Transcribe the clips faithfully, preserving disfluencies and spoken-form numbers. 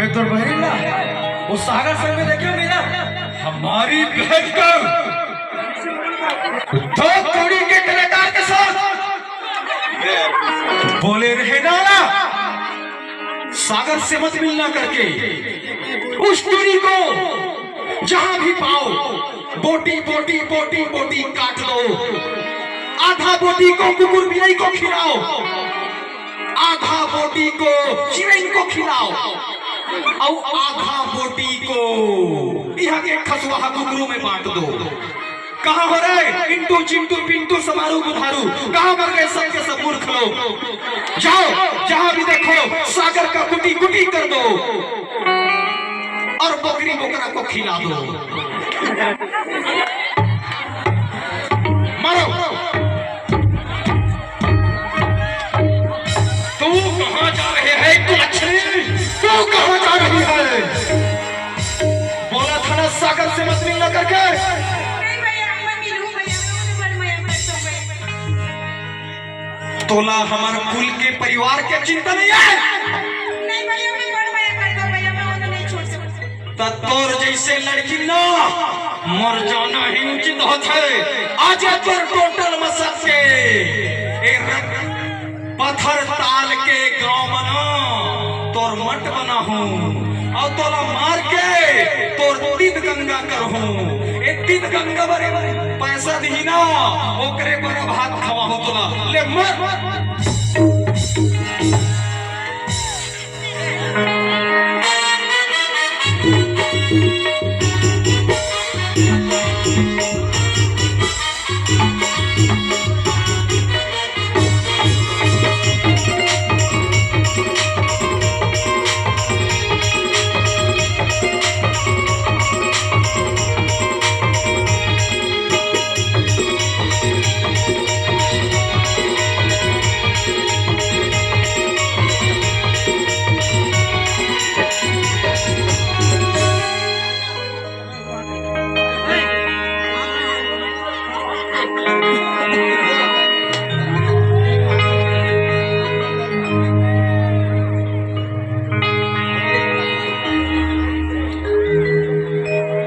एक तो बहरीला, वो सागर संग में देखे मिला। हमारी बहन का दो कौड़ी के कलाकार के साथ बोले रहे नारा, सागर से मत मिलना करके। उस टूरी को जहां भी पाओ, बोटी बोटी बोटी बोटी काट दो। आधा बोटी को कुकुर बिलाई को खिलाओ, आधा बोटी को चिरई को खिलाओ, और आधा बोटी को यहाँ के खसवाहा कुकुरों में बांट दो। कहाँ हो रे इंटू चिंटू पिंटू समारू बुधारू? कहाँ मर गए सब के सब मूर्ख लोग? जाओ, जहां भी देखो सागर का कुटी कुटी कर दो और बकरी बोकरा को खिला दो। मारो। तू कहाँ जा रहे है? तू लक्ष्मी, तू कहाँ जा रही है? बोला था ना सागर से मत मिलना करके। नहीं भैया, मैं मिलूं भैया, मैं उन्हें बड़ मया करता हूँ। तोला हमर कुल के परिवार के चिंता नहीं है। नहीं भैया, मैं बड़ मया करता हूँ भैया, मैं उन्हें नहीं छोड़ सकता। त तोर जैसे लड़की ना मर जाना ही उचित होथे। आज तोर टोटल मसक के ए रख पत्थर ताल के गांव बना, तोर मट बना हूँ, और तोला मार के तोर तीत गंगा कर हूँ। ए तीत गंगा बरे पैसा दिही ना, ओकरे बरा भात खवा हो तोला। ले मर।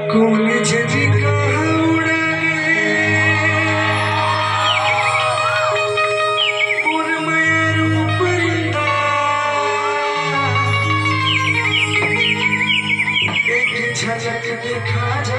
कोन जनी कहाँ उड़ा गे मोर मया रूप रिंदा, एक झलक दिखा जा।